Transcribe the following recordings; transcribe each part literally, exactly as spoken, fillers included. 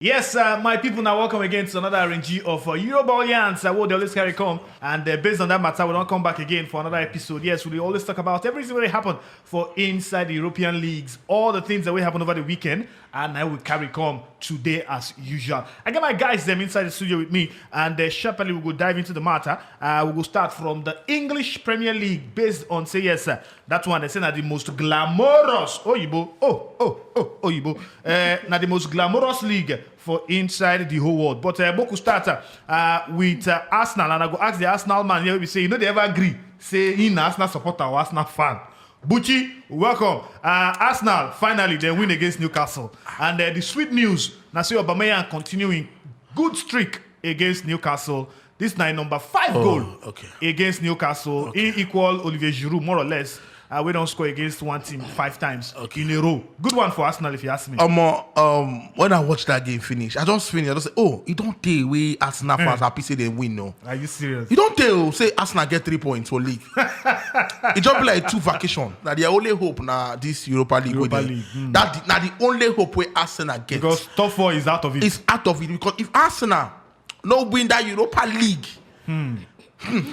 Yes, uh, my people, now welcome again to another R N G of uh, Euroball Yarns. Uh, what they always carry come, and uh, based on that matter, we don't come back again for another episode. Yes, we always talk about everything that happened for inside the European leagues, all the things that we happen over the weekend, and I will carry come today as usual. I got my guys them inside the studio with me, and uh, sharply we will dive into the matter. Uh, we will start from the English Premier League, based on say yes, uh, that one they say na the most glamorous Oyibo. Oh, oh, oh, Oyibo. Uh, na the most glamorous league for inside the whole world. But uh, Boku start uh, uh, with uh, Arsenal, and I go ask the Arsenal man here. We say you know they ever agree say he na Arsenal supporter or Arsenal fan. Buchi, welcome. Uh, Arsenal finally they win against Newcastle, and uh, the sweet news now say Aubameyang continuing good streak against Newcastle. This na him number five goal Okay. against Newcastle. He equal Olivier Giroud more or less. Uh, we don't score against one team five times in a row. Good one for Arsenal if you ask me. Omo, um, when I watch that game finish, I just finish. I just say, oh, you don't tell we Arsenal fans happy say they win, no. Are you serious? You don't tell say Arsenal get three points for league. It just be like two vacation. Now their only hope now this Europa League. Europa wey dey- League, hmm. That the- now the only hope where Arsenal get Because top four is out of it. is out of it because if Arsenal no win that Europa League,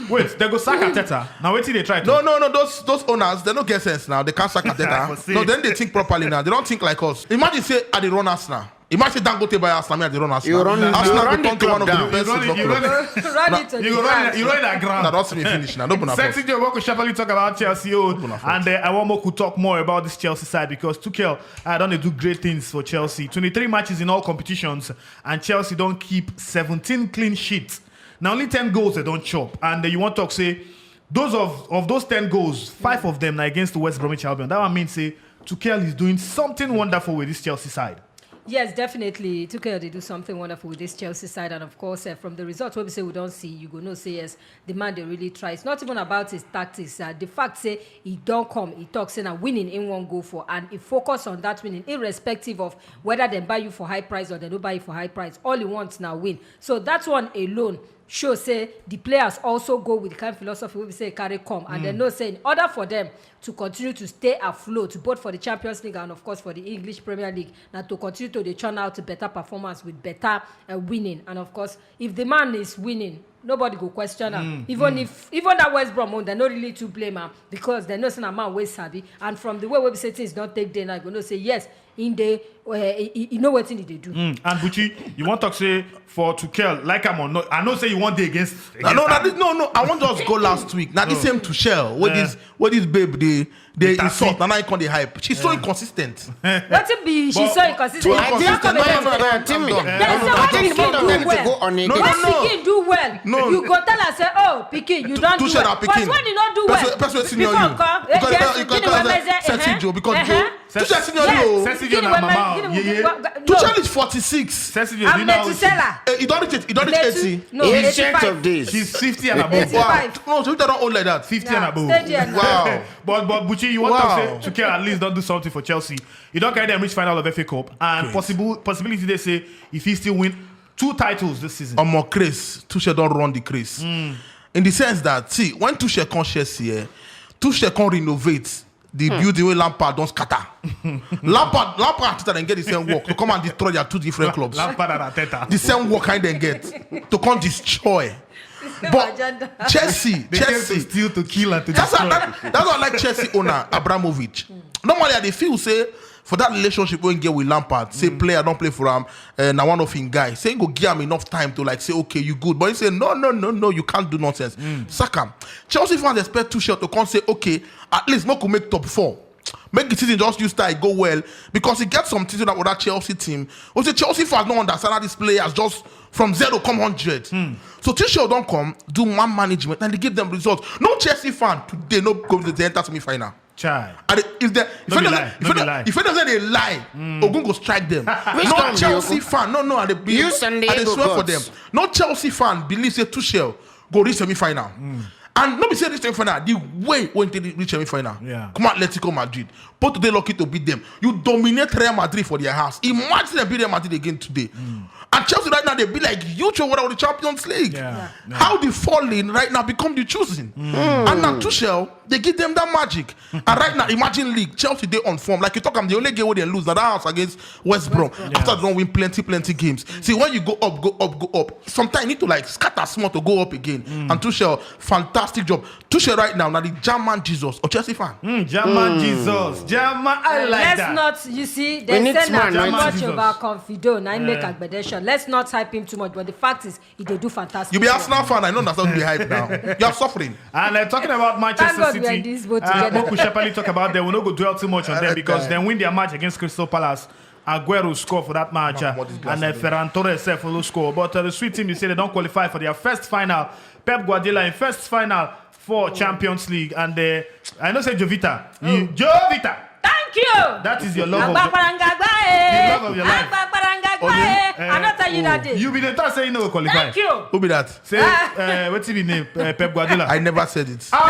Wait, they go sack Arteta. Now wait till they try to. no, no, no, those those owners they don't get sense now. They can't sack I Arteta. foresee. No, then they think properly now. They don't think like us. Imagine say I dey run Arsenal. Imagine Dangote buy Arsenal, me I dey run Arsenal. You run- you Arsenal run go the turn to one club of down. the You best run, it- football you run, clubs. it- Run it to you the run, back. it- you run that ground. Now don't see me finish now. Don't put Sexy Joe Woko sharply talk about Chelsea own, Open our and uh, I want Moku talk more about this Chelsea side because Tuchel uh, don't do great things for Chelsea. Twenty-three matches in all competitions, and Chelsea don't keep seventeen clean sheets. Now only ten goals they don't chop, and uh, you want talk say those of of those ten goals, five of them are against the West Bromwich Albion. That one means say Tuchel is doing something wonderful with this Chelsea side. Yes, definitely. Tuchel they do something wonderful with this Chelsea side, and of course, uh, from the results we say we don't see, you go no say yes, the man they really try. It's not even about his tactics. Uh, the fact say he don't come, he talks say now winning in one go for, and he focus on that winning, irrespective of whether they buy you for high price or they don't buy you for high price. All he wants now win. So that one alone show say the players also go with the kind of philosophy we say carry come, and they know say in order for them to continue to stay afloat, both for the Champions League and of course for the English Premier League, now to continue to they churn out better performance with better uh, winning. And of course, if the man is winning, nobody go question him. Even if even that West Brom own, they're not really to blame him because they know say na man wey sabi. And from the way we say things don't take day now, you know say yes, in the uh, you know what thing they do. Mm. And Buchi, you want talk say for Tuchel, like I'm on. No, I know say you want day against. No, no, against no, this- no, no. I want just go last week. Now the same Tuchel. What Yeah. is what is babe the the taxi. Insult. Now I can't the hype. She's so inconsistent. What be she's so inconsistent? I She's think not coming no, out. no, no, I'm done. They say what I think pikin don't do get to well. go on it. No, What no, no. Pikin do well. No. You go tell us say, oh, pikin, you don't do Tuchel well. na But pikin. when you not do well, Person- person wey senior people you. Come, You gotta yes, tell- you pikin gotta wey tell measure, Sexy eh, Joe because eh, Tuchel senior yes. you. Sexy Pikin Joe na wey mama. measure, Yeah, yeah. no. Tuchel is forty-six. Sexy Joe, I'm you know how Methuselah. Eh, He don't reach it. He don't reach Methu- eighty. No, He's short eighty-five. of this. She's fifty and above. Eighty-five. Wow. No, so they don't old like that. Fifty Yeah, and above. stay there now. Wow. But but Buchi, you want Wow. to say Tuchel at least don't do something for Chelsea. You don't carry them reach final of F A Cup and possible possibility they say if he still win two titles this season. Omo Chris, Tuchel don't run the Chris. In the sense that see, when Tuchel come Chelsea, eh, Tuchel come renovate the building where Lampard don't scatter. Lampard, Lampard and Arteta then get the same work to come and destroy their two different clubs. Lampard and Arteta. The same work kind then get to come destroy. But Agenda. Chelsea, They came Chelsea. to steal, to kill, and to That's destroy. why, that, that's why I like Chelsea owner Abramovich. Normally, I dey feel say for that relationship we get with Lampard, say player don't play for him, uh, now one of him guys. Say he go give him enough time to like say okay, you good, but he say no, no, no, no, you can't do nonsense. Saka, Chelsea fans expect Tuchel to come say okay, at least make we make top four. Make the season just use style go well because he get some things that with that Chelsea team. We say Chelsea fans don't understand how these players just from zero come hundred. So Tuchel don't come do man management and they give them results. No Chelsea fan today no go to the enter semi final. Chai. And if they if No be they lie, if no be they lie. if they say they lie, Ogun go strike them. Which No one be Chelsea Ogun? fan, no no, and they You Sunday and they go swear for gods. them. No Chelsea fan believe say Tuchel go reach semi final. And no be say this semi final, the way when they reach semi final, Yeah. Come on, Atletico Madrid. Porto dey lucky to beat them. You dominate Real Madrid for their house. Imagine dem beat Real Madrid again today. And Chelsea right now, they be like you chose what the Champions League. Yeah, yeah. How the falling right now become the choosing. And now Tuchel, they give them that magic. And right now, imagine league, Chelsea they on form. Like you talk, I'm the only game where they lose. Now that house against West Brom. After they don't win plenty, plenty games. See, when you go up, go up, go up. Sometimes you need to like scatter small to go up again. And Tuchel, fantastic job. Tuchel right now, now the German Jesus or Chelsea fan. Mm, German Jesus. German, I like Let's that. Not, you see, We they need say smart not too German much Jesus. Over Confido. I make Yeah. Agbadesha. Let's not hype him too much, but the fact is, he dey do fantastic. You be job. Arsenal fan, I know that's how you be hype now. You are suffering. And uh, talking about Manchester Thank God we City, are this boat uh, together. Moku Shepali talk about them. We no go dwell too much on them That because guy. They win their match against Crystal Palace. Aguero score for that match, uh, Come on, this glass and uh, again. Ferran Torres self also score. But uh, the sweet team, you say they don't qualify for their first final. Pep Guardiola in first final for Champions League, and uh, I know say Jovita, you, Jovita, Thank you. That is your love of Agbaparangagba, eh. The love of your life. Agbaparangagba, Only- eh. Eh, I not tell you that day. You be the time say you no go qualify. Thank you. Who be that? Say, uh, what be name? Uh, Pep Guardiola. I never said it. Ah!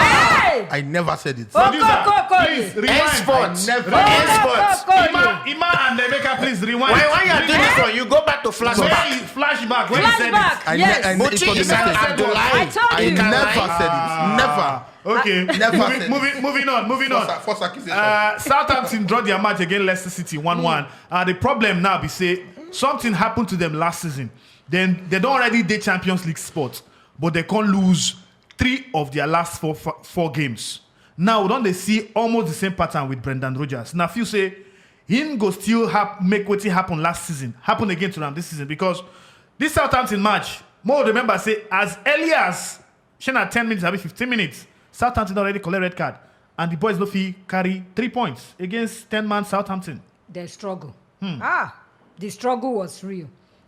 Hey. I never said it. Oh, Producer, go, go, go, please you. rewind. Henceforth, Never. Go, go, Henceforth. go, go, Ima, Ima and Emeka, please rewind. Why, why you are doing this Rewind. one? You go back to Where flashback. is flashback? When he said Flashback. It. I, Yes. I, Buchi, it was you a said mistake. I go lie. I told I you. never said it. Never. Okay. Never moving, said moving, moving on. Moving on. False, false accusation. Uh, Southampton draw their match against Leicester City one one. Uh, the problem now be say something happened to them last season. Then they don't already dey Champions League spot, but they can't lose three of their last four four games. Now we don't they see almost the same pattern with Brendan Rodgers. Now if you say him go still hap- make what happen last season happen again to them this season because this Southampton match, more remember say as early as shey na ten minutes, abi fifteen minutes, Southampton already collect red card, and the boys no fit carry three points against ten man Southampton. The struggle. Ah, the struggle was real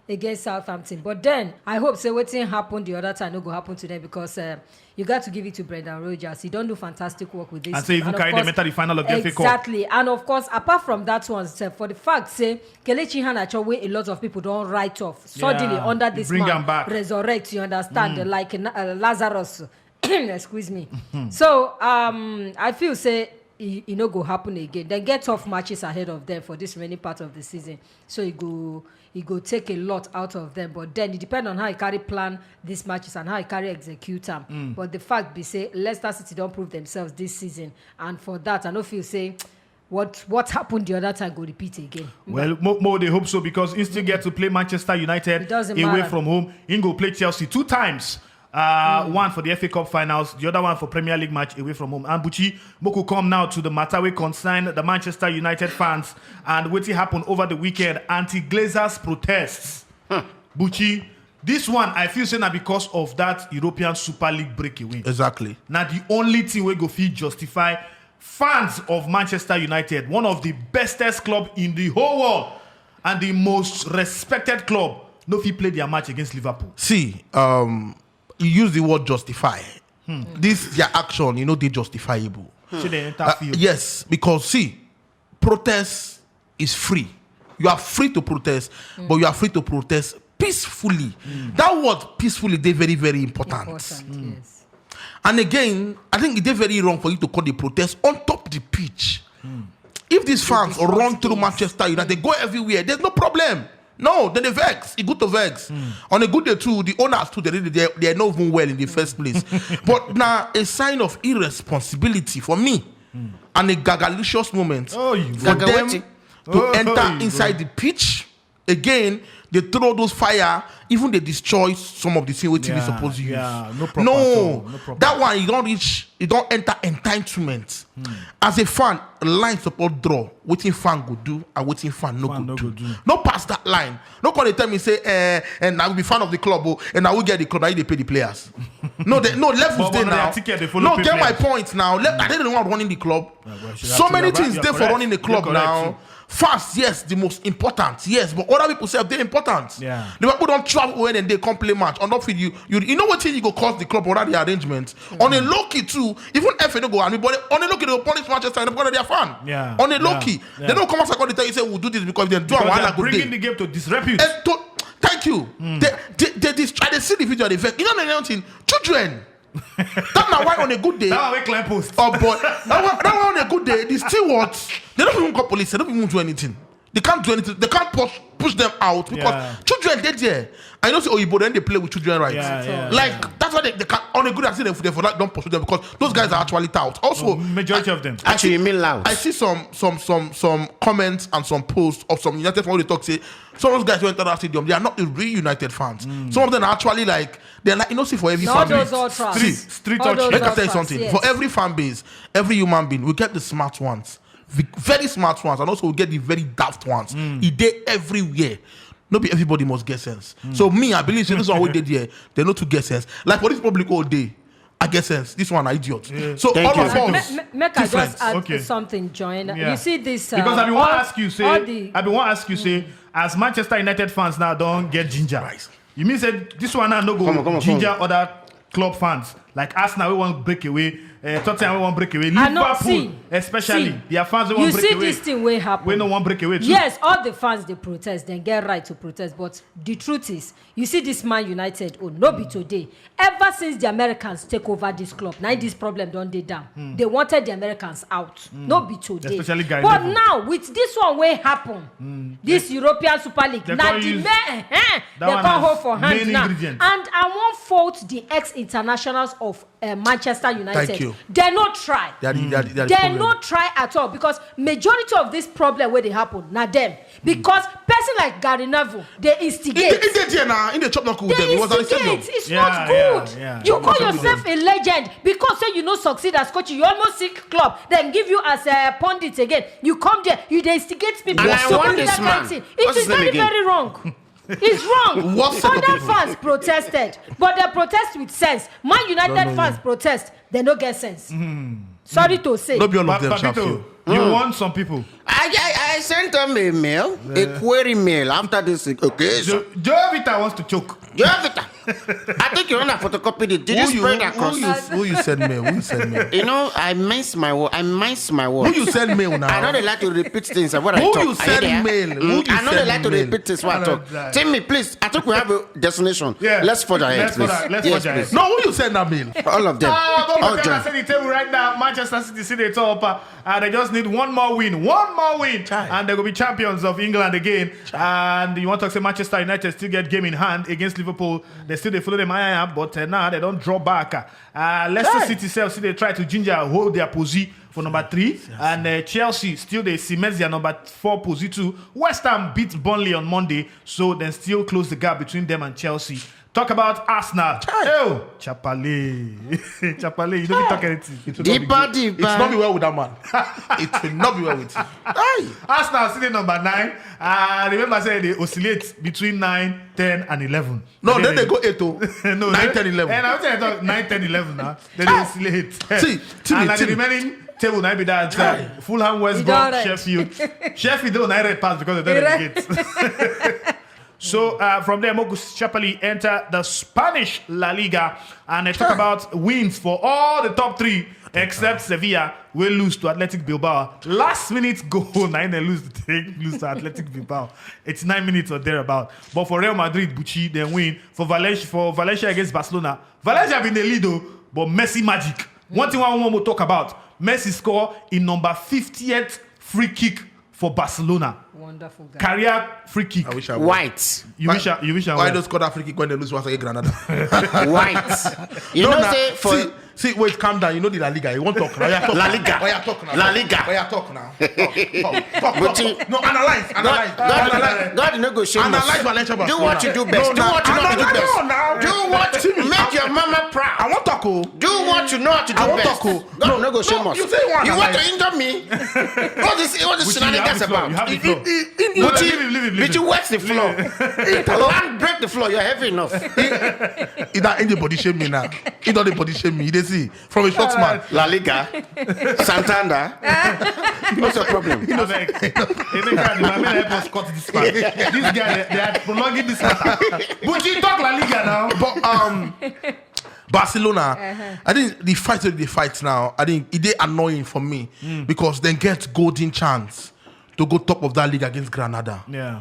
against Southampton. But then I hope say wetin happen the other time no go happen to them because uh, you got to give it to Brendan Rodgers. He don't do fantastic work with this. And say even of carry them course- enter the final of the F A Cup. Exactly. And of course, apart from that one, sef, for the fact say Kelechi Iheanacho, wey a lot of people don't write off suddenly Yeah, under they this bring man am back. Resurrect. You understand? Like uh, Lazarus. Excuse me. So um, I feel say e e no go happen again. Dem get tough matches ahead of them for this remaining part of the season, so e go e go take a lot out of them. But then it depend on how e carry plan these matches and how e carry execute am. But the fact be say Leicester City don prove themselves this season, and for that I no feel say what what happened the other time go repeat again. Well, Mo, Mo they hope so because he still get to play Manchester United It doesn't away matter. From home. He go play Chelsea two times. Uh, One for the F A Cup finals, the other one for Premier League match away from home. And Buchi, Moku come now to the matter we concern the Manchester United fans and what happened over the weekend. Anti-Glazers protests. Buchi, this one I feel say na because of that European Super League breakaway. Exactly. Now the only thing we go feel justify fans of Manchester United, one of the bestest club in the whole world and the most respected club, no fit play their match against Liverpool. See, um, you use the word justify. This their action, you know, they justifiable. Should they enter Uh, field? Yes, because see, protest is free. You are free to protest, but you are free to protest peacefully. That word peacefully, they very, very important. Important, yes. And again, I think it's very wrong for you to call the protest on top the pitch. If these fans disrupt run through things. Manchester United, they go everywhere. There's no problem. No, then they vex. It good to vex. On a good day too, the owners too, they really they, they're not even well in the first place. But now a sign of irresponsibility for me and a gagalicious moment Oh, you for Gaga them wetin? to Oh, enter you inside the pitch. Again, they throw those fire, even they destroy some of the things what T V Yeah, supposed to use. yeah, no proper no, at all, no proper. That one you don't reach, you don't enter entitlement. As a fan, line support draw. Wetin fan go do and wetin fan no Fan go no do. go do. No pass that line. No call they tell me say, eh, and I will be fan of the club, oh, and I will get the club. Now they pay the players. No, they, no levels But- but there na their now. ticket they follow No, pay get my players. Point now. Let, I don't want running the club. well, should So have- many you're things right, there you're for correct. Running the club You're correct now. Too. Fans, yes, the most important. Yes, but other people say they important. Yeah. Liverpool don't travel when they come play match. On not field, you, you, you know what thing you go cause the club or the arrangement. On a low key too, even if you don't go, I mean, but on a low key they go punish Manchester United because of their fan. Yeah, On a yeah, low key, yeah. They don't come out and tell you say we'll do this because if they do Because one they're I go bringing dey. The game to disrepute. Eh, to, thank you. They, they, they destroy. They see the video. They vex. You know anything? Children. That na why on a good day, That one wey climb post. Oh boy, that one, that one on a good day, the stewards, they don't even call police, they don't even do anything. They can't do anything. They can't push push them out because Yeah. children dey there. I know say Oyibo then they play with children rights. Yeah, yeah, Like that's why they, they can't on a good day. I say they, they for that don't pursue them because those guys are actually tout. Also, Majority of them. Actually, you mean loud. I see some some some some comments and some posts of some United fans wey dey talk say some of those guys who enter that stadium, they are not the real United fans. Some of them are actually like they're like you know see for every Not fan those base. ultras. Street, See, street All those ultras. Make I tell you ultras, something. Yes. For every fan base, every human being, we get the smart ones, the very smart ones, and also we get the very daft ones. E dey everywhere. No be everybody must get sense. So me, I believe say this one wey dey there, they no too get sense. Like for this public all day, I get sense. This one, I idiot. So Thank all you. of us, Me- me- make I different. Just add Okay. Something, Joanna. Yeah. You see this. Uh, Because I been all- want to ask you all say, the- I been want to ask you say, as Manchester United fans now don't get ginger. Christ. You mean said this one now no go Come on, come on, come ginger on. Other club fans like Arsenal we want break away, uh, Tottenham we want break away, I know, Liverpool see, especially see, their fans we you want see break away. This thing wey happen. We no want break away too. Yes, all the fans they protest, then get right to protest. But the truth is, you see this Man United, oh, no be today. Ever since the Americans take over this club, now this problem don't dey down. They wanted the Americans out. No be today. Especially Gary But Neville. Now with this one wey happen, this European Super League, They now can't the use main, eh, that they one can't hold as for hand main now. Ingredient. And I won't fault the ex-internationals of uh, Manchester United. Thank you. They no try. They are the- they are the- they are the They problem. No try at all because majority of this problem where they happen, not them. Because person like Gary Neville, they He instigate. dey- he dey there now. In the chop knuckle with They them. He was at the stadium. Instigate. It's Yeah, not good. yeah, yeah. You Chop call knuckle with yourself a legend because say you no succeed as coach. You almost sick club. Then give you as a pundit again. You come there. You dey instigate people. And I So want what is this that man. Kind thing? It What's is his name very again? Very wrong. It's wrong. What set of Other people? Fans protested, but they protest with sense. Man United No, no, no. Fans protest. They no get sense. Sorry to say. No be all of them, Papito, Shafio. you want some people. I, I, I sent them a mail, a query mail after this occasion. Jo- Joe Vita wants to choke. Jovita, I think you want to photocopy it. Did you Who you, spread who, across? who you, who you send mail? Who you send mail? You know, I mince my word. I mince my word. Who you send mail now? I don't like to repeat things. What I Who talk. you Are send there? mail? Who you I don't send like to mail? repeat things. What I I talk. don't like. Timmy, please. I think we have a destination. Yeah. Let's forge ahead, Let's please. forge- let's Yes, forge ahead. please. No, who you send that mail? All of them. Ah, don't All forget I join. Said the table right now. Manchester City, they top. Uh, and they just need one more win. One more win. Chai. And they will be champions of England again. And you want to say Manchester United still get game in hand against Liverpool. They still they follow them high up, but uh, now they don't draw back. Uh, Leicester Chai. City self, see they try to ginger hold their position for number three. And uh, Chelsea still they cement their number four position too. West Ham beat Burnley on Monday, so then still close the gap between them and Chelsea. Talk about Arsenal. Oh, Chapale. Chapale, you don't talk anything. It will Deeper, not be good. deeper. It's not be well with that man. It will not be well with him. Hey. Arsenal sitting number nine. Uh, remember, say they oscillate between nine, ten, and eleven. No, And then they go eight oh. No, Nine, they- ten, eleven. And I was saying nine, ten, eleven now. Then they oscillate. See, Timmy, and the Timmy. Remaining table now be that uh, Fulham, West It Brom, don't red. Sheffield. Sheffield don't red pass because they don't It red. relegate. So uh, from there, Mogus Chapali enter the Spanish La Liga and they talk about wins for all the top three except Sevilla, will lose to Athletic Bilbao. Last minute goal, now they lose, they lose to Athletic Bilbao. It's nine minutes or thereabout. But for Real Madrid, Bucci, they win. For Valencia, for Valencia against Barcelona, Valencia been the lead, oh, but Messi magic. One thing I want to talk about: Messi score in number fiftieth free kick for Barcelona. Wonderful guy. Career free kick. I wish I White. You wish I, you wish I Why were. Those score that free kick when they lose once again Granada? White. You No, know, nah, say for see, see, wait, calm down. You know the La Liga. You won't talk now. You talk La now. Liga. Oh, yeah, talk now. La Liga. Oh, yeah, talk now. Talk, talk, talk, But talk. you- No, analyze, God, analyze, God, analyze. God, no go shame us. Analyze Valencia. Do what you do best. No, Do what you nah, know how to do analyze best. now. Do what Timmy, make your mama proud. I won't talk. Oh. Do what you know how to do I won't best. talk. Oh. God, No, no go shame no, us. You say you want You want to analyze. injure me? What is what is Which you have shenanigans the floor, about? you have the It- floor. it- it- No, But leave you, him, leave him, but leave you him. wet the floor. Land break the floor. You're heavy enough. It don't anybody shame me now. It don't anybody shame me. They see from a short man. La Liga, Santander. What's your problem? Abeg, Emeka, the man, help us cut this part. This guy, they, they are prolonging this matter. But you talk La Liga now. But um, Barcelona, I think the fight wey they fight now, I think it dey annoying for me because they get golden chance to go top of that league against Granada. Yeah.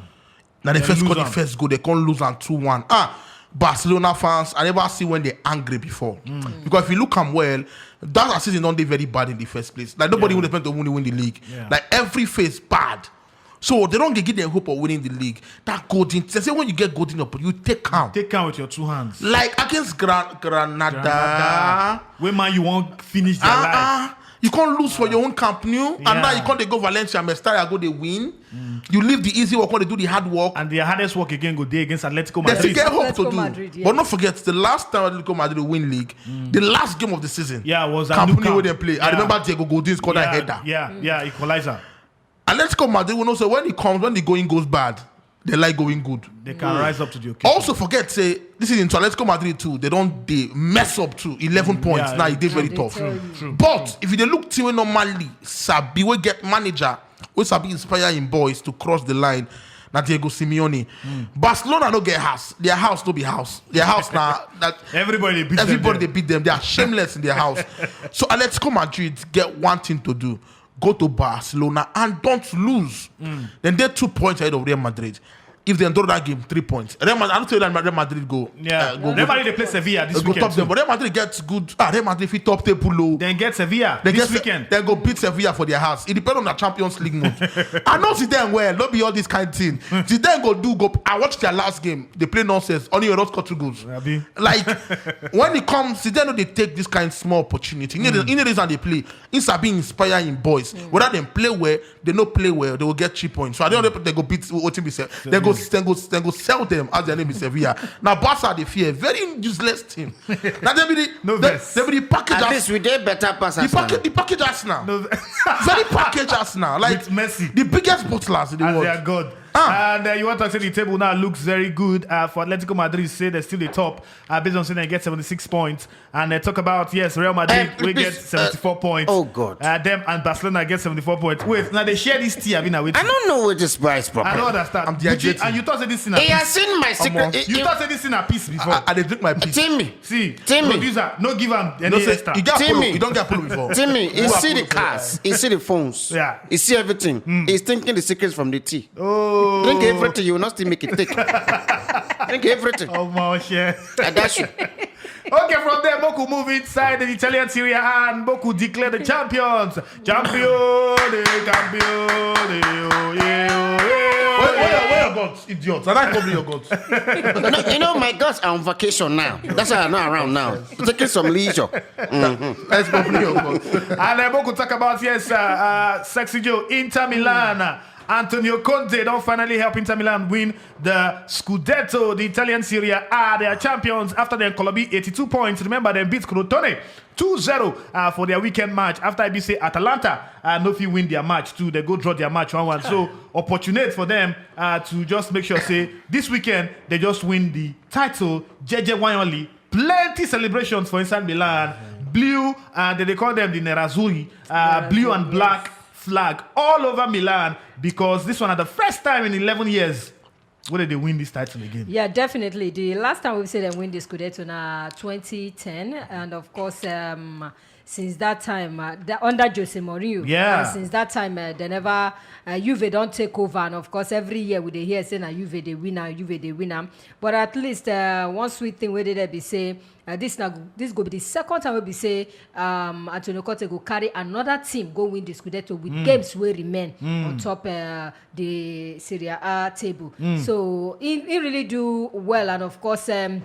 Now they They first lose got the am. First goal, they can't lose on two one. Ah, Barcelona fans, I never see when they angry before. Because if you look am well, that season don dey very bad in the first place. Like, nobody would expect to win, win the league. Yeah. Like, every phase bad. So they don't give them hope of winning the league. That golden, they say when you get golden opportunity, you take am. Take am with your two hands. Like against Gran- Granada. Granada. Wey Man U wan finish their life. Uh-uh. You can't lose for your own Camp Nou, and now Yeah. you can't dey go Valencia, Mestalla, go dey win. You leave the easy work, when they do the hard work. And their hardest work again go dey against Atletico They still Madrid. Get hope to Atletico do. Madrid, yes. But not forget, the last time Atletico Madrid win league, the last game of the season, Yeah, was at Camp Nou Nou Camp. Wey they play. I Yeah. Remember Diego Godin scored that Yeah, header. yeah, yeah, equalizer. Atletico Madrid, we know, so when it comes, when the going goes bad, they like going good. They can rise up to the occasion. Also forget say this is into Atletico Madrid too. They don't, they mess up too. Eleven points Yeah, now. It dey true, very They tough. tell you. But if you dey look team wey normally sabi, wey get manager wey sabi inspire him boys to cross the line, na Diego Simeone. Barcelona no get house. Their house no be house. Their house na that Everybody beat everybody them. They beat them. They are shameless in their house. So Atletico Madrid get one thing to do: go to Barcelona and don't lose. Then they're two points ahead of Real Madrid. If they draw that game, three points. Real Madrid, I don't tell you that Real Madrid go. Yeah, Uh, go, Real go, Madrid dey play Sevilla this go weekend. Top them, Too. But Real Madrid gets good. Ah, Real Madrid fit top table low. Then get Sevilla They this get weekend. They go beat Sevilla for their house. It depends on the Champions League mode. I know Zidane well. No be all this kind thing. Zidane go do go. I watch their last game. They play nonsense. Only Euro score two goals. Abi. Like when it comes, Zidane no dey take this kind small opportunity. You know, you know this and they play. It's a being inspiring boys. Whether they play well, they no play well, they will get three points. So I don't know if they go beat what team be sell. They go, they go, they go sell them as their name is Sevilla. Now Barca they fear very useless team. Now they be the No they, vex. They be the package At as least we dey better pass the Arsenal. Package, the package Arsenal. No, Very package Arsenal. Like With Messi. The biggest bottlers in the As world. They are good. Ah. And uh, you want to say the table now looks very good uh, for Atletico Madrid. Say they're still the top uh, based on saying they get seventy-six points. And they talk about, yes, Real Madrid Uh, we get this, uh, seventy-four points. Oh, God. Uh, them and Barcelona get seventy-four points. Wait, now they share this tier. I mean, wait. I don't know what this price proper. I don't understand. I'm But you- dehydrated. And you thought say this thing a He has piece. seen my secret. Omo. He- You he- thought say this thing a piece before. I, I dey drink my piece. Timmy, See, Timmy. Producer, no give am any No say, extra. you get Apollo. Timmy. You don't get Apollo before. Timmy, he Who see the Apollo? Cars, he see the phones, Yeah. He see everything. He's thinking the secrets from the tea. Oh. Drink everything, you will not still make it. Take, drink everything. Oh, my share. I dash you. Okay, from there, Moku move inside the Italian Serie A and Moku declare the champions. Champion, the champion, the, oh, yeah, oh, yeah, oh, Where, where, yeah. Where your guts, idiot? And I come your guts. No, you know, my guys are on vacation now. That's why I'm not around now. Taking some leisure. Let's go for your guts. And uh, Moku talk about, yes, uh, uh, Sexy Joe, Inter Milan. Antonio Conte don't finally help Inter Milan win the Scudetto, the Italian Serie A. They are champions after they Colobi eighty-two points. Remember, they beat Crotone two zero uh, for their weekend match. After I be say Atalanta uh, no fit win their match too. They go draw their match one one. So opportunate for them uh, to just make sure say this weekend they just win the title. J J Y only. Plenty celebrations for inside Milan. Blue, uh, they, they call them the Nerazzurri. Uh, blue and black flag all over Milan because this one at the first time in eleven years whether they win this title again. Yeah, definitely. The last time we say they win the Scudetto na twenty ten, and of course, um, since that time, uh, the, under Jose Mourinho, Yeah. and since that time, uh, they never uh, Juve don't take over, and of course, every year we dey hear say na Juve they win am, Juve they win am. But at least uh, one sweet thing we did be say. Uh, this na this go be the second time we be say um, Antonio Conte go carry another team go win the Scudetto with games wey remain on top uh, the Serie A table. So he, he really do well, and of course, um,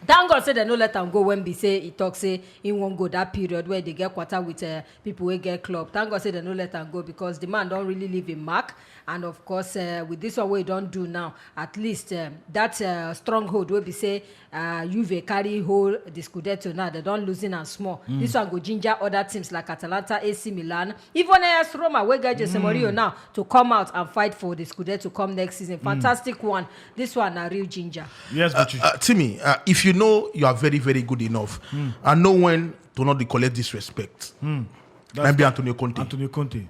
thank God say they no let am go when be say he talk say he won't go that period where they get quarter with uh, people wey get club. Thank God say they no let am go because the man don't really leave a mark. And of course, uh, with this one we don't do now, at least um, that uh, stronghold will be say uh, Juve carry hold the Scudetto now. They don't losing and small. This one go ginger other teams like Atalanta, A C Milan, even A S Roma wey get Jose Mourinho now to come out and fight for the Scudetto come next season. Fantastic one. This one na real ginger. Yes, Gucci. Uh, Timmy, uh, if you know you are very, very good enough, and know when to not dey collect disrespect, and be Antonio Conte. Antonio Conte.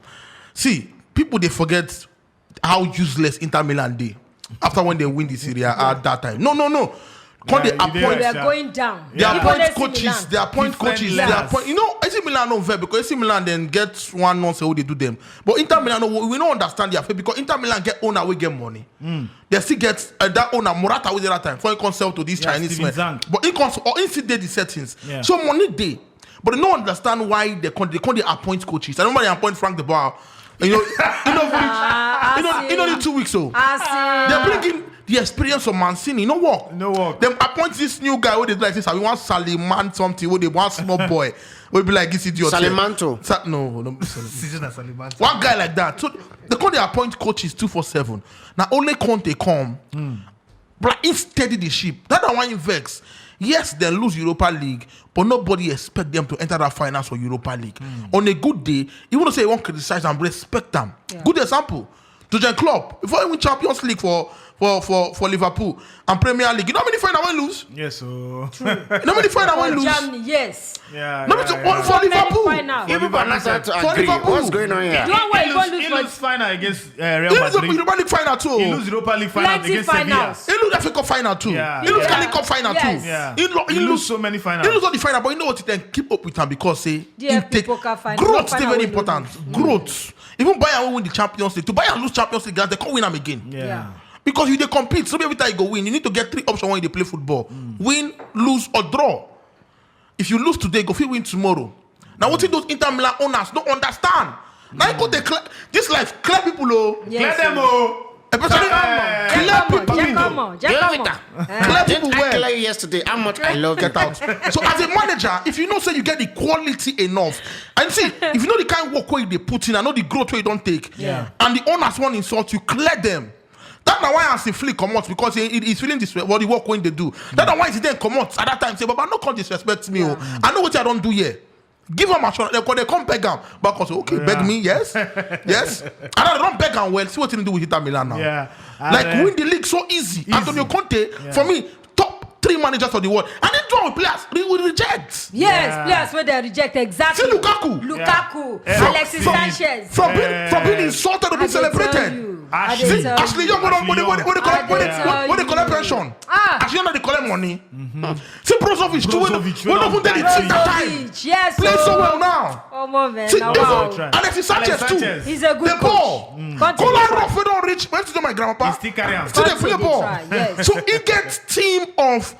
See, people they forget how useless Inter Milan dey after when they win the Serie A at that time. No, no, no. Come dey appoint. They are going down. They appoint coaches. They appoint coaches. They appoint. You know, A C Milan no fair because A C Milan then get one nonsense wey dey do them. But Inter Milan, no, we no understand their fair because Inter Milan get owner wey get money. They still get uh, that owner Morata wey dey that time for he come sell to this Chinese man. But he come or he still dey the settings. So money dey. But they no understand why they come they come dey appoint coaches. I remember they appoint Frank de Boer. You know, you know, you know, you know, the two weeks so. They bring in the experience of Mancini. No work. No work. Them appoint this new guy. What they do like this? I want Saliman something. What they want small boy. Will be like this idiot. Salimanto. Sa- no, no. One guy like that. So they call they appoint coaches two four seven. Now only Conte come. But he steady the ship. That's why he vex. Yes, they lose Europa League, but nobody expect them to enter that finals for Europa League. On a good day, even though say you won't criticize and respect them. Good example, Jurgen Klopp. Before he win Champions League for for for for Liverpool and Premier League, you know how many final we lose? Yes, so you know how many final we lose? Germany, yes. Yeah, no, yeah, yeah. For Liverpool. People are not trying to agree. What's going on here? The one where he lose final against uh, Real Madrid. He lose Europa League final too. He lose Europa League final against Sevilla. He lose F A Cup final too. Yeah. He lose Carling Cup final too. Yeah. He, lo- he lose so many finals. He lose all the final, but you know what? He then keep up with them because say he take growth is very important. Growth. Even Bayern will win the Champions League. To Bayern lose Champions League, they can't win them again. Yeah. Because you they compete, so every time you go win, you need to get three options when you play football: win, lose, or draw. If you lose today, go fit win tomorrow. Now what those Inter Milan owners don't understand? Now you go dey clear this life, clear people oh. Yes. Clear them oh. Especially clear people. Clear people well. Clear you yesterday. How much I love you. Get out. So as a manager, if you know say you get the quality enough, and see if you know the kind of work where they put in, I know the growth where you don't take, and the owners want insult you, clear them. That's now why I see Flick come out because he, he- he's feeling this way. What the work when they do. That's now why he then come out at that time say, "Baba, no come disrespect me. Oh. I know what I don't do here." Give him assurance. They come, they come beg him. But come say, "Okay, beg me, yes, yes." And I don't beg him well. See what he do with Inter Milan now. Yeah. Like win the league so easy. Antonio Conte, for me, top three managers of the world. And then draw with players, they will reject. Yes, players where they reject exactly. See Lukaku. Lukaku, Alexis Sanchez. From being from being insulted to be celebrated. See Ashley Young when they collect when they collect pension. Ashley Young they collect money. See Brozovic too. When open the team that time. Yes, play so well now. Oh man, see Brozovic. Alexis Sanchez too. He's a good coach. Kola Rough don't reach. Where to my grandpa? Still carry am. Still they play ball. So he gets team of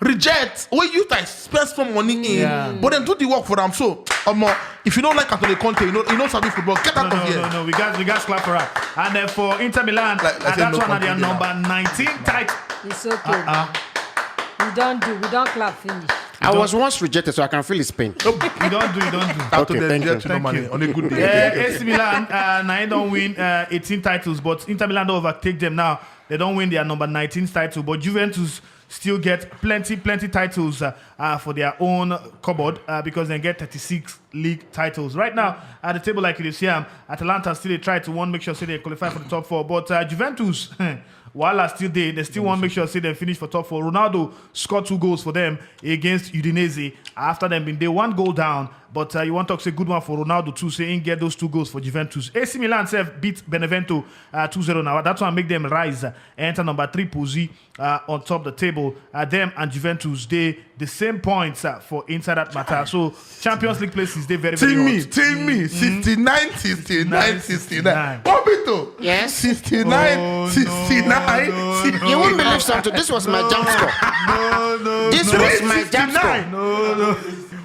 reject wey you guys spend some money in, but then do the work for them. So um, if you don't like Antonio Conte, you know you know sabi football, get out of here. No, no, we got we got clap for her. And then for Inter Milan, like, and that's one of their number nineteen title. It's okay. We don't do, we don't clap finish. I was once rejected, so I can feel his pain. You don't do, you don't do. Okay, thank you. Normally, on a good day. Uh, A C Milan, uh, now they don't win uh, eighteen titles, but Inter Milan don't overtake them now. They don't win their number nineteen title, but Juventus still get plenty, plenty titles uh, uh, for their own cupboard uh, because they get thirty-six league titles. Right now, at the table like you see, um, Atalanta still they try to one make sure say they qualify for the top four, but uh, Juventus, while are still there, they still want make sure say they finish for top four. Ronaldo scored two goals for them against Udinese after them been there one goal down. But uh, you want to say good one for Ronaldo too, saying get those two goals for Juventus. A C Milan self beat Benevento uh, two zero now. That's why make them rise, uh, enter number three position uh, on top the table. Uh, them and Juventus, they the same points uh, for inside that matter. So Champions League places, they very, very Team me, hot. Team me, sixty-nine, sixty-nine, sixty-nine. Obito, yes, sixty-nine, sixty-nine. You won't believe something. This was my jump score. No, no, this was my jump score. No, no.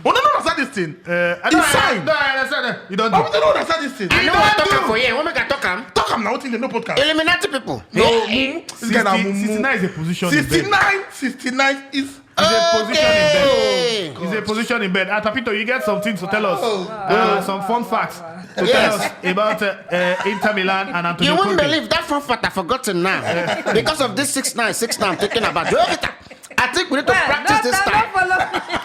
Oh, no, no, that's this thing. Uh, I don't understand. You don't know. I don't understand this thing. I know what talking for here. What make I talk am? Talk am now. What in the no podcast? Illuminati people. No, mumu. This guy na mumu. Sixty-nine is a position in bed. Sixty-nine, sixty-nine is a position in bed. It's a position in bed. Ah, Tapito, you get some things to tell us. Uh, some fun facts to tell us about uh, uh, Inter Milan and Antonio Conte. You won't believe that fun fact I've forgotten now because of this six nine, six nine I'm thinking about. I think we need to practice this time.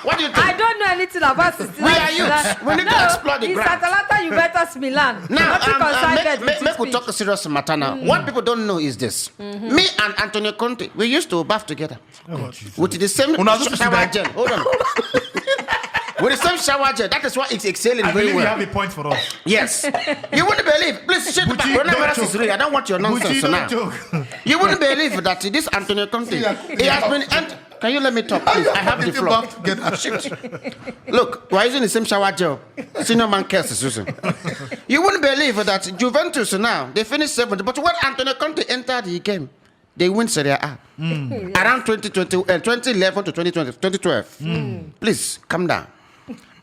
What do you think? I don't know anything about sixty-nine. We are youth. We need to explore the ground. It's Atalanta, Juventus, Milan. Now, um, make, make we talk a serious matter now. What people don't know is this. Me and Antonio Conte, we used to bath together. With the same shower gel. Hold on. With the same shower gel. That is why it's exhaling very well. I believe you have a point for us. Yes. You wouldn't believe. Please shut the back. Coronavirus is real. I don't want your nonsense now. You wouldn't believe that this Antonio Conte, he has been ent- Can you let me talk, please? I have the It's floor. About to get a shift. Look, we're using the same shower gel. Senior man cares is using. You wouldn't believe that Juventus now, they finished seventh. But when Antonio Conte entered the game, they win Serie A. Around twenty twenty, uh, twenty eleven to twenty twenty, twenty twelve. Please, calm down.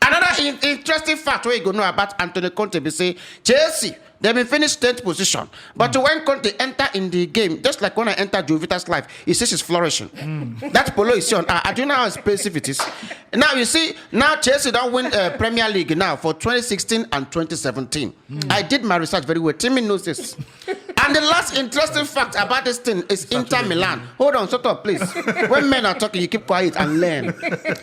Another in- interesting fact where you go know about Antonio Conte be say Chelsea, they been finish tenth position. But when Conte enter in the game, just like when I enter Juvita's life, he says he's flourishing. That polo is on. Uh, I do you know how expensive it is. Now you see, now Chelsea don't win uh, Premier League now for twenty sixteen and twenty seventeen. I did my research very well. Timmy knows this. And the last interesting fact about this thing is Inter Milan. Hold on, shut up, please. When men are talking, you keep quiet and learn.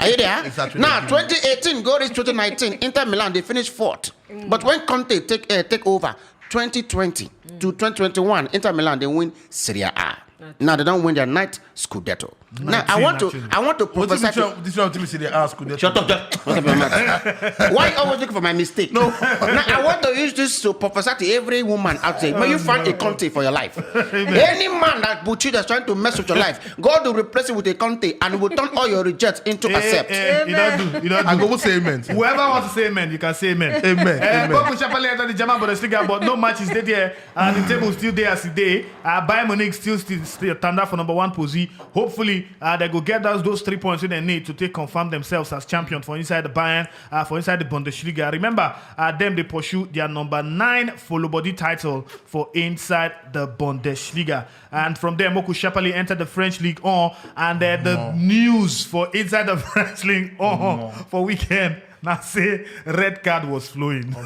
Are you there? It's actually Now, good. twenty eighteen go reach twenty nineteen. Inter Milan, they finish fourth. But when Conte take uh, take over, twenty twenty to twenty twenty-one, Inter Milan, they win Serie A. Now they don't win their ninth Scudetto. Now I want to, I want to What prophesy. This To, one, this one, this one, they ask. Could Shut up, just shut up your mouth. Why you always looking for my mistake? No. Now I want to use this to prophesy to every woman out there. May you find a Conte for your life. Any man that Buchi that's trying to mess with your life, God will replace it with a Conte and will turn all your rejects into accept. Eh, you don't do. You don't I do. Go say amen. Whoever wants to say amen, you can say amen. Amen. Eh, Amen. Boku Shapali enter the German Bundesliga, but no match is there there. Uh, the table still there as it day. Uh, Bayern Munich still still still tanda for number one position. Hopefully, uh, they go get those, those three points wey they need to take confirm themselves as champion for inside the Bayern, uh, for inside the Bundesliga. Remember, uh, them they pursue their number nine follow body title for inside the Bundesliga. And from there, Moku Shapali entered the French League on, and uh, the news for inside the French League on for weekend. Now say red card was flowing.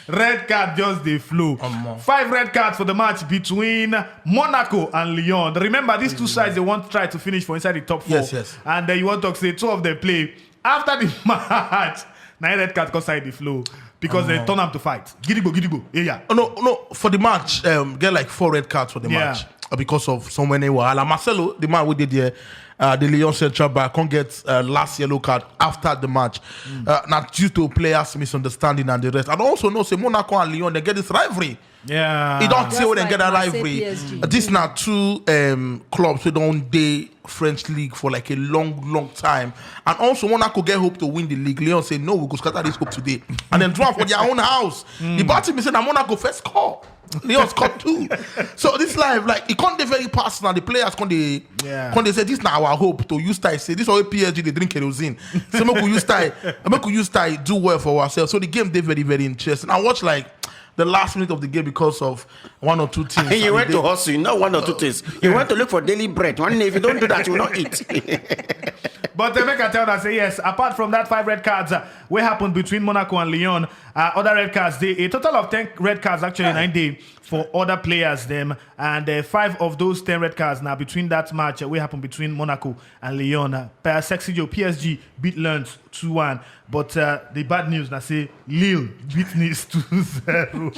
Red card just dey flow. Five red cards for the match between Monaco and Lyon. Remember, these two sides they want to try to finish for inside the top four. Yes, yes. And uh, you want to say two of them play after the match. Now red card cause side the flow because they turn them to fight. Gidigbo, gidigbo. Yeah, yeah. Oh, no, no. For the match, um, get like four red cards for the Yeah. match uh, because of so many wahala. Marcelo, the man we did there, uh, the Lyon central back, can't get uh, last yellow card after the match. Uh, not due to players' misunderstanding and the rest. And also, no, say Monaco and Lyon, they get this rivalry. Yeah. It don't Just say when they like get that Marseille, rivalry. P S G. These now two um, clubs who don't they French league for like a long, long time. And also Monaco get hope to win the league. Lyon say no, we go scatter this hope today. And then draw for their own house. The bad thing is that Monaco first score. Lyon scored two. So this life, like it can't be very personal. The players can't they Yeah. can't they say this now our hope to use tie. Say this all P S G they drink kerosene. So make we use tie. Make we use tie do well for ourselves. So the game they very very interesting. I watch like the last minute of the game because of one or two things. You And went they- to hustle, not one or two things. You went to look for daily bread. One day, if you don't do that, you will not eat. But uh, make I tell that say yes. Apart from that five red cards, uh, what happened between Monaco and Lyon? Uh, other red cards, they a total of ten red cards actually nine day for other players them, and uh, five of those ten red cards now between that match uh, what happened between Monaco and Lyon. Uh, per Sexy Joe P S G beat Lens two one, but uh, the bad news now say Lille beat Nice two zero.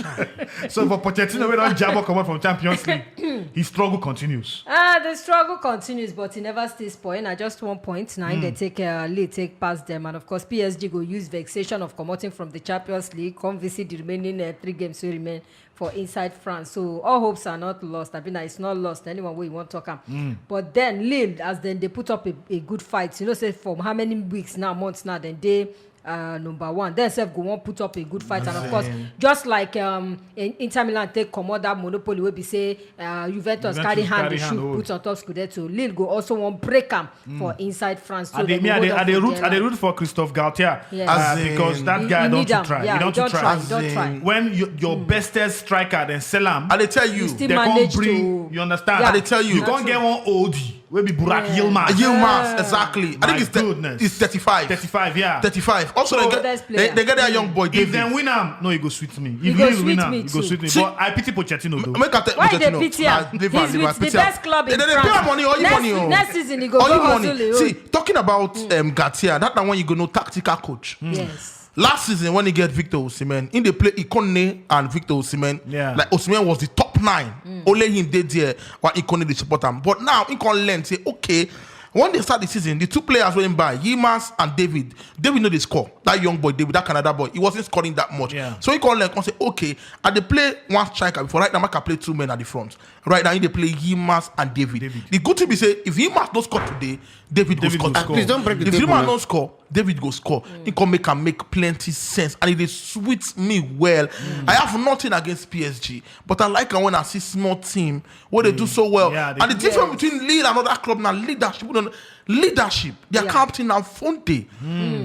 So for Pochettino, we don't jab come out from Champions League. His struggle continues. Ah, the struggle continues, but he never stays spoil. Na just one point. Now they take uh, lead, take past them, and of course P S G go use vexation of commoting from the Champions League, come visit the remaining uh, three games we remain for inside France. So all hopes are not lost. I mean, it's not lost. Anyone where you want to talk am. But then Lille, as then they put up a, a good fight. You know, say for how many weeks now, months now, then they uh, number one. Then self go one put up a good fight, and of course, just like um, in Inter Milan take comot that monopoly wey be say uh, Juventus, Juventus carry hand carry the hand shoe hold. Put on top Scudetto, Lille go also one break am for inside France. So I dey, dem me, go I dey, hold I on dey for root, their I dey life. root for Christophe Galtier Yes. uh, As in- because that He- guy he don't need too am. try. Yeah, He don't too don't try. try. As Don't try. in- When you, your bestest striker then sell him, I dey tell you. Still they can't manage bring. To You understand? Yeah. I dey tell you. You can't get one oldie wey be Burak Yeah. Yilmaz. Yilmaz, exactly. I My think it's, thir- goodness. It's thirty-five. Thirty-five, yeah. Thirty-five. Also, So they, that's get, they, player. they get their young boy. If David. They win am, no, you go sweet me. He If go Lille sweet win am, me you go too. sweet me. See, But I pity Pochettino though. Make I tell Why they Pochettino. pity am? Nah, leave am, He's leave am. with the Pity am. Best club They, in they, they France. pay am money. All you next, money. Oh. Next season he go All go you money. hustle. See, talking about um, Gatia, that na one you go know tactical coach. Yes. Last season when he get Victor Osimhen, in the play Ikonne and Victor Osimhen, Yeah. like Osimhen was the top nine. Only him did there while Ikonne the support him. But now he can learn say okay, When they start the season, the two players wey him buy, Yilmaz and David. David no dey score. That young boy, David, that Canada boy, he wasn't scoring that much. Yeah. So he come like, come say, okay, I dey play one striker before. Right now, I can play two men at the front. Right now, he dey play Yilmaz and David. David. The good thing be say, if Yilmaz no score today, David, David go go score. score. Please don't break the If table Yilmaz now. No score, David go score. He come make am make plenty sense, and it dey sweet me well. I have nothing against P S G, but I like am when I see small team where they do so well. Yeah, they And the do. difference between Lille and other club na leadership. No, no, leadership. Their Yeah. captain na Fonte.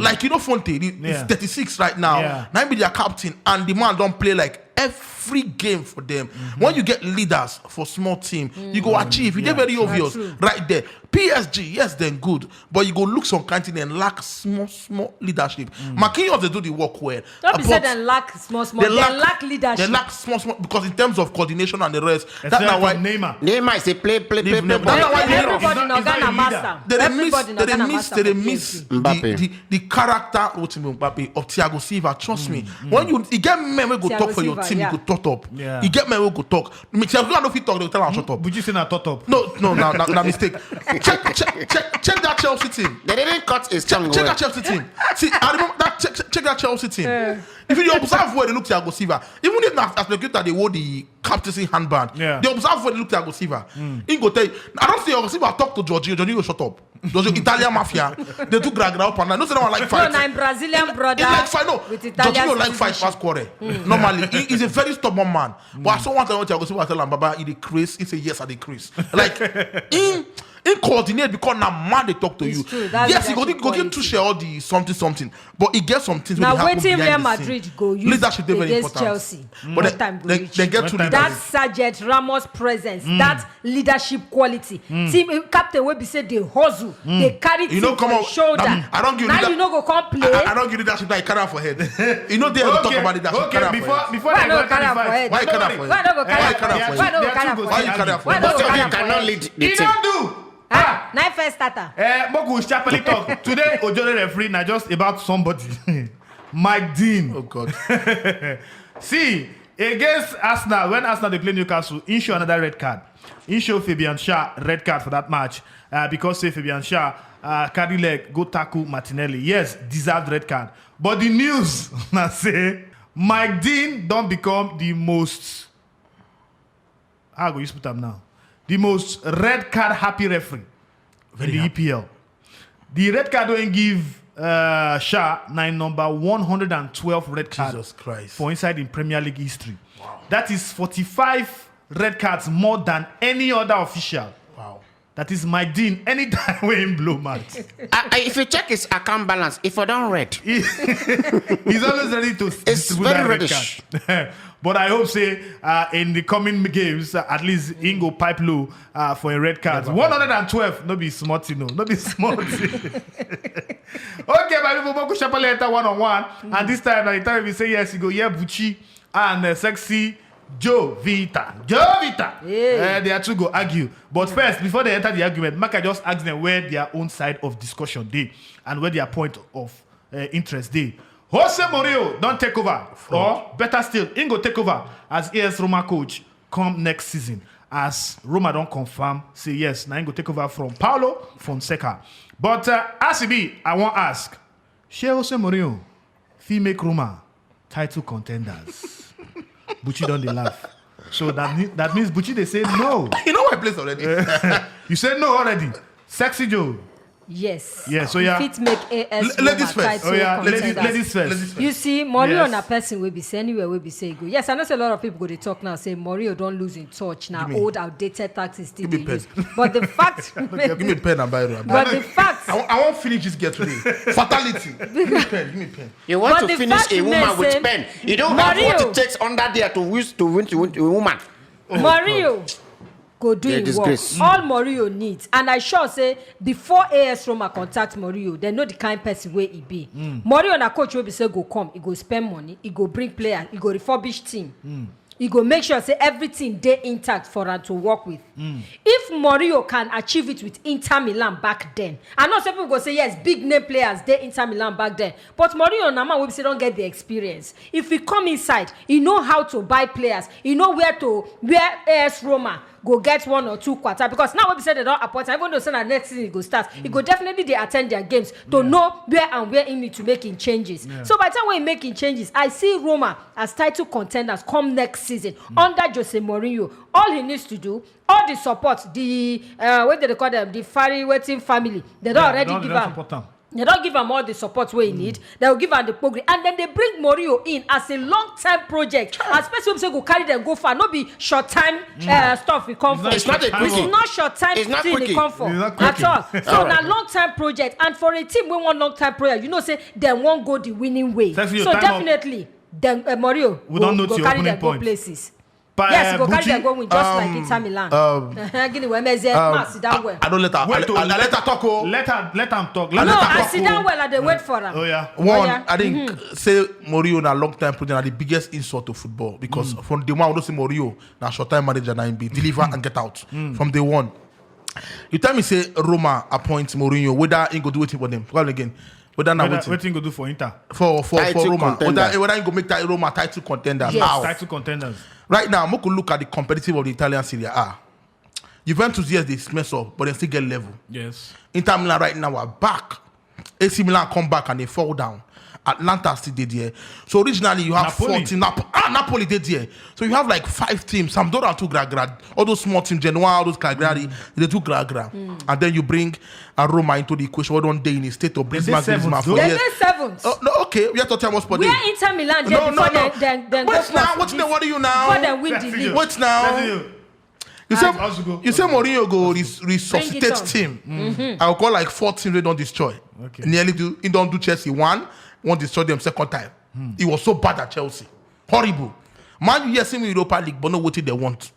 Like, you know, Fonte, the, Yeah. he's thirty-six right now. Yeah. Now be their captain, and the man don play like every game for them. When you get leaders for small team, you go achieve. You dey very obvious True. Right there. P S G, yes, then good, but you go look some kind thing and lack small, small leadership. Marquinhos, they do the work well. Don't be say But dem lack small small. Dem lack leadership. They lack small, small because in terms of coordination and the rest, that's Especially not why. from Neymar. Neymar is a play, play, play, Leave play Neymar. boy. That's why Everybody Neymar- na He's not oga a na leader. Master. They dey miss, Everybody na they dey oga na miss, master they dey for miss P S G. the, Mbappe. The, the character, what you mean, Mbappe, of Thiago Silva. Trust me, when you, you get men wey go Thiago talk for your Silva, team, yeah. You go top up. Yeah. You get men wey go talk. Me, Thiago Silva no fit talk. They go tell am shut up. Would you say na top up? No, no, na na, na mistake. Check, check, check, check that Chelsea team. They didn't cut his tongue. Check Well. That Chelsea team. See, I remember that. Check, check that Chelsea team. If you observe where they look Thiago Silva, even if na as Locuta they hold the captaincy handband, Yeah. They observe where they look Thiago Silva. He go tell you, I don't see Thiago Silva talk to Jorginho. Jorginho shut up. Jorginho Italian mafia. They do gra gra up and down. No say no one like No, fight. na him Brazilian brother He like fight. No, with Italian Jorginho like fight citizenship. Pass quarrel. Normally, he, he's a very stubborn man. But I saw one time when Thiago Silva tell him, "Baba, he dey craze." He say, "Yes, I dey craze." Like, in in coordinate because na man they talk to It's you. True. That's Yes, he go leadership go give quality. Tuchel all the something something, but he get some things. Wey Now dey happen waiting Real behind the scene. Madrid go use Leadership dey very against important. Chelsea. But When then, time go they, reach. They get to When lead time That us. Sergio Ramos presence, that leadership quality. Team captain wey be say dey hustle, dey carry You team know, come for on. Shoulder. I, I don't give Now leader- you no go come play. I, I don't give leadership. Now you carry am for head. You know, they talk about leadership. Okay, Carry am before for head. before Why they no go carry am for fight. head? Why you carry am No, for no, head? Why no go Why you carry carry am am for for head? head? Why no go They are carry am too for good. head? Why you carry am for Why head? no Most go of carry you am for cannot head? lead the He team. don't do. Ah, na first starter. Eh, Moku sharply talk. Today, Ojore referee, na just about somebody. Mike Dean. Oh God. See, against Arsenal, when Arsenal they play Newcastle, he show another red card. He show Fabian Schär red card for that match uh, because say Fabian Schär uh, carry leg go tackle Martinelli. Yes, deserved red card. But the news na say Mike Dean don't become the most, how I go use put am now, the most red card happy referee in the E P L. The red card wey he give uh, Schär na him number one hundred and twelve red card Jesus Christ. For inside in Premier League history. That is forty-five red cards more than any other official. Wow. That is Mike Dean. Anytime when he blow match, Uh, uh, if you check his account balance, if I don't read, he's always ready to distribute very that red reddish. Card. But I hope say uh, in the coming games, uh, at least he go pipe low uh, for a red card. One hundred and twelve, no be small thing, no, no be small thing. Okay, my people, Boku Shapale enter one on one, and this time, like time we say yes, you go hear Buchi and uh, sexy Joe Vita. Joe Vita. Yeah. Uh, they are two go argue. But first, before they enter the argument, Maka just ask them where their own side of discussion dey and where their point of uh, interest dey. Jose Mourinho don't take over, or better still, he go take over as A S Roma coach come next season. As Roma don't confirm, say yes, now he go take over from Paulo Fonseca. But uh, as e be, I wan ask, shey Jose Mourinho fit make Roma title contenders? Buchi don dey laugh. So that mean, that means Buchi dey say no. You know my place already. You say no already. Sexy Joe. Yes. Yes, so You yeah. fit make A S L- ladies Roma first. title Oh yeah, ladies, contenders. Ladies first. Ladies first. You see, Mourinho Yes. Na person wey be say anywhere wey be say e go. Yes, I know say a lot of people go dey talk now say Mourinho don lose in touch now. Give me- Old outdated tactics still Give me dey pen. Use. But the fact, Give me pen and biro. but the fact, I, wa- I won't finish this girl today. Fatality. Give me pen. Give me pen. You want But to the finish fact a woman remains with say pen. You don't have what Mourinho- It takes under there to win to win to win to a woman. Mourinho go do You're a him work. Disgrace. All Mourinho needs, and I sure say before A S Roma contact Mourinho, they know the kind person wey e be. Mourinho na coach wey be say go come, he go spend money, he go bring players, he go refurbish team. He go make sure say everything dey intact for am to work with. If Mourinho can achieve it with Inter Milan back then, I know some people go say yes, big name players dey Inter Milan back then, but Mourinho na man wey be say don get the experience. If he come inside, he know how to buy players, he know where to where A S Roma go get one or two quarter, because now wey be say dem don appoint am, even though say na next season e go start, e go definitely dey attend their games to know where and where e need to make im changes. So by the time wey e make im changes, I see Roma as title contenders come next season under Jose Mourinho. All he needs to do, all the support, the uh, wetin dem dey call them, the Fari wetin family, dem don already give am. Dem don give am all the support wey e need. Dem go give am the pogri, and then dem bring Mourinho in as a long term project, as person wey be say go carry dem go far, no be short time uh, stuff we come for. It's not a quickie. It's not short time thing e come for at all. So na long term project, and for a team wey want long term project, you know say dem wan go the winning way. So definitely, dem uh, Mourinho go carry dem go places. Yes, go carry dem go win just like Inter Milan. Gini wey Meze ma sit down well. I don't let her. Wait, I let her talk. Oh, let her let her talk. No, I sit down well. I dey wait for am. Oh yeah. One, I think say Mourinho na long time project, na the biggest insult to football, because from the one we don see Mourinho na short time manager, na him be deliver and get out from day one. You tell me say Roma appoint Mourinho, whether he go do wetin for them? Call again. Whether na wetin? Wetin go do for Inter? For for for Roma. Whether whether he go make that Roma title contender now. Title contenders. Right now, make we look at the competitive of the Italian Serie A. Juventus, yes, they mess up, but they still get level. Yes. Inter Milan right now are back. A C Milan come back and they fall down. Atalanta still dey there. So originally you have four teams. Nap- ah, Napoli dey there. So you have like five teams. Sampdoria too gra gra. All those small teams, Genoa, all those Cagliari, they too gra gra. And then you bring uh, Roma into the equation. We don dey in a state of brisma grisma for years. They dey seventh. Oh, no, okay, we are talking about sport. Where Inter Milan dey before dem dem go. Wait now, what dey worry you now? Before dem win the league. Wait now. You say you say Mourinho go res- resuscitate team. I go call like four teams wey don destroy. Nearly do he don do Chelsea one, wan destroy them second time. He was so bad at Chelsea, horrible. Man U, yes, him Europa League, but no wetin they want.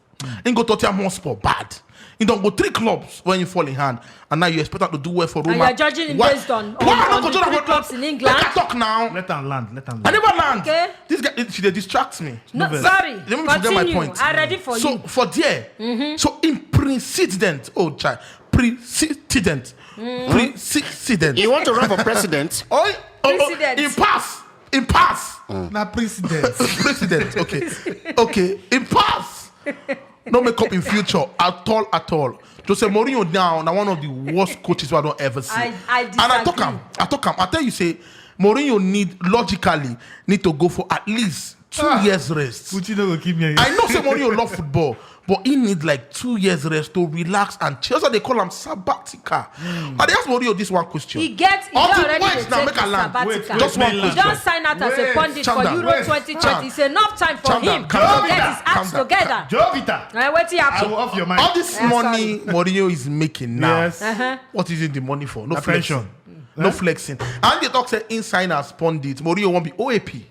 He go Tottenham Hotspur bad. He don go three clubs when he fall in hand, and now you expect am to do well for Roma. And you are judging him based on on on the three clubs in England. Make I talk now. Let am land. Let am land. I never land. Okay. This guy, she dey distract me. No, sorry. Let me forget my point. I ready for you. So for there, so in precedent, oh child, precedent, precedent. You want to run for president? Oh, oh, oh, in pass, in pass. Na precedent. Precedent. Okay, okay. In pass. No make up in future at all, at all. Jose Mourinho now na one of the worst coaches wey I don ever see. I, I disagree. And I talk am, I talk am. I tell you say Mourinho need logically need to go for at least two years rest. Putin no go keep me. I know say Mourinho love football, but he need like two years rest to relax and chill. That's why they call him sabbatical. I dey ask Mourinho this one question. He get he don already dey take his sabbatical. Just one question. He don sign out as a pundit for Euro twenty twenty. It's enough time for him to get his act together. Jovita. Eh, wetin happen? I will off your mic. All this money Mourinho is making now. Yes. What is it the money for? No flexing. No flexing. And they talk say inside as pundit, Mourinho wan be O A P.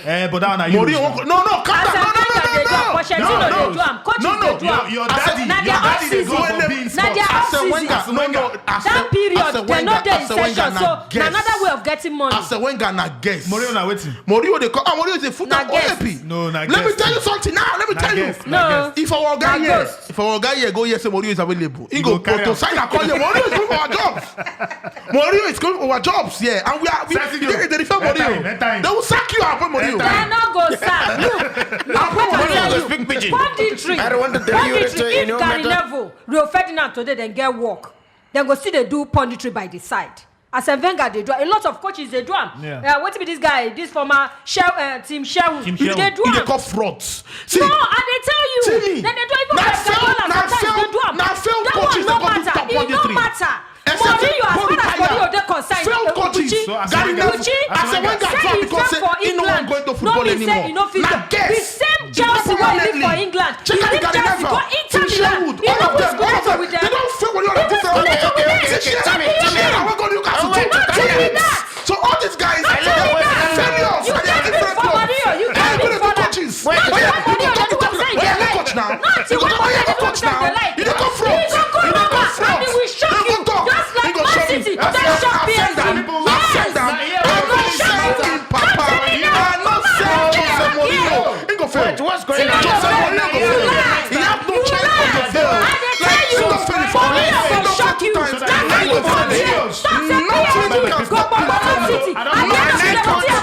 Eh, but that one na you. Mourinho wan go. No, no, calm down. No, no, no, no, no. Pochettino dey do am. Coaches dey do am. Your daddy, na their off season. Na their off season. That period, they no dey in session, so na another way of getting money. As a Wenger na guess. Mourinho na wetin? Mourinho dey come. Ah, Mourinho is a full time O A P. No, na guess. Let me tell you something now. Let me tell you. No. If our guy here, if our guy here go here say Mourinho is available, he go to sign and call here. Mourinho is going for our jobs. Mourinho is going for our jobs here, and we are we they, they refer Mourinho. They will sack you and appoint Mourinho. They no go sack. Look, look, let me tell you. Punditry. I don't want to tell you. Punditry. If Gary Neville, Rio Ferdinand today, then get work. Then go see they do punditry by the side. As a Wenger, they do. A lot of coaches they do am. Yeah. Uh, what be this guy? This former Shell, uh, team Shell. Team Shell. They do am. They call frauds. See, no, I dey tell you. See, then they do even like Guardiola sometimes they do am. That one no matter. It no matter. Mourinho, as far as Mourinho dey concerned, failed coaches. Gary Neville, as a Wenger, because say he no wan go into football anymore. Na guess. The same Chelsea wey leave for England. Check out Gary Neville, Phil Sherwood, all of them, all of them. They don't fail with all of this. Timmy, Timmy, I wan go Newcastle too. So all these guys, they are failures. They are different clubs. They are different coaches. Wait, wait, wait. Wait, wait, coach now. You go talk about coach now. You dey come front. You dey come front. You go talk. You go show me. I say, I send am. I send am. I no send Papa. I no send Jose Mourinho. He go fail. Wait, what's going on? Jose Mourinho go fail. He have no chance of go fail. Like, he go fail for me. He don fail two times. He go fail. Nothing can stop him. I never fail. I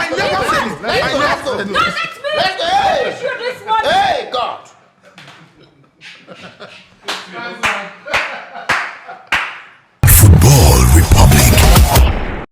never fail. I never fail. Hey, God. Nice one.